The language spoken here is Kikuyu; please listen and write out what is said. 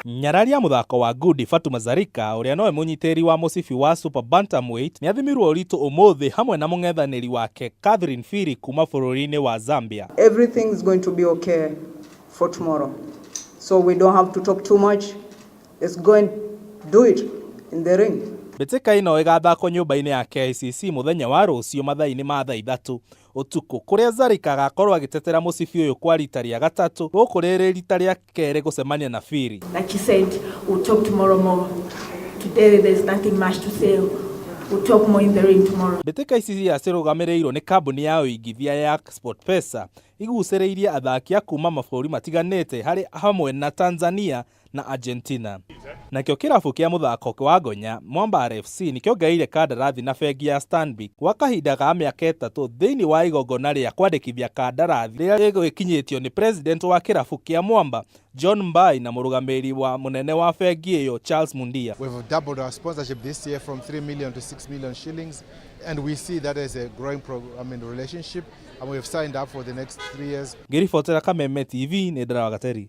Nyarari ya mũthako wa ngundi Fatuma Zarika ũrĩa nowe mũnyitĩrĩri wa mũcibi wa Super Bantamweight nĩathimirwo ũritũ ũmũthĩ hamwe na mũng'ethanĩri wake Catherine Phiri kuma bũrũri-inĩ wa Zambia. Everything is going to be okay for tomorrow. So we don't have to talk too much. Let's go and do it in the ring. Mbĩtĩka ĩno ĩgathakwo nyũmba-inĩ ya KICC mũthenya wa rũciũ mathaa-inĩ ma thaa 3 ũtukũ kũrĩa Zarika agakorwo agĩtetera mũcibi ũyũ kwa rita rĩa gatatũ gũkũ rĩrĩ rita rĩa kerĩ gũcemania na Phiri. Like you said, we'll talk tomorrow more. Today there's nothing much to say. We'll talk more in the ring tomorrow. Mbĩtĩka ici iria cirũgamĩrĩirwo nĩ kambuni ya ũigithia ya SportPesa igucĩrĩirie athaki a kuma mabũrũri matiganĩte harĩ hamwe na Tanzania na Argentina. Nakĩo kĩrabu kĩa mũthako wa ngonya Mwamba RFC nĩkĩongereire kandarathi na bengi ya Stanbic gwa kahinda ga mĩaka 3 thĩinĩ wa igongona rĩa kwandĩkithia kandarathi rĩrĩa rĩgũkinyĩtio nĩ president wa kĩrabu kĩa Mwamba John Mbai na mũrũgamĩrĩri wa mũnene wa bengi ĩyo Charles Mundia. We've doubled our sponsorship this year from 3 million to 6 million shillings, and we see that as a growing I mean, relationship, and we've signed up for the next 3 years. Ngĩribotera Kameme TV nĩ Ndara wa Gateri.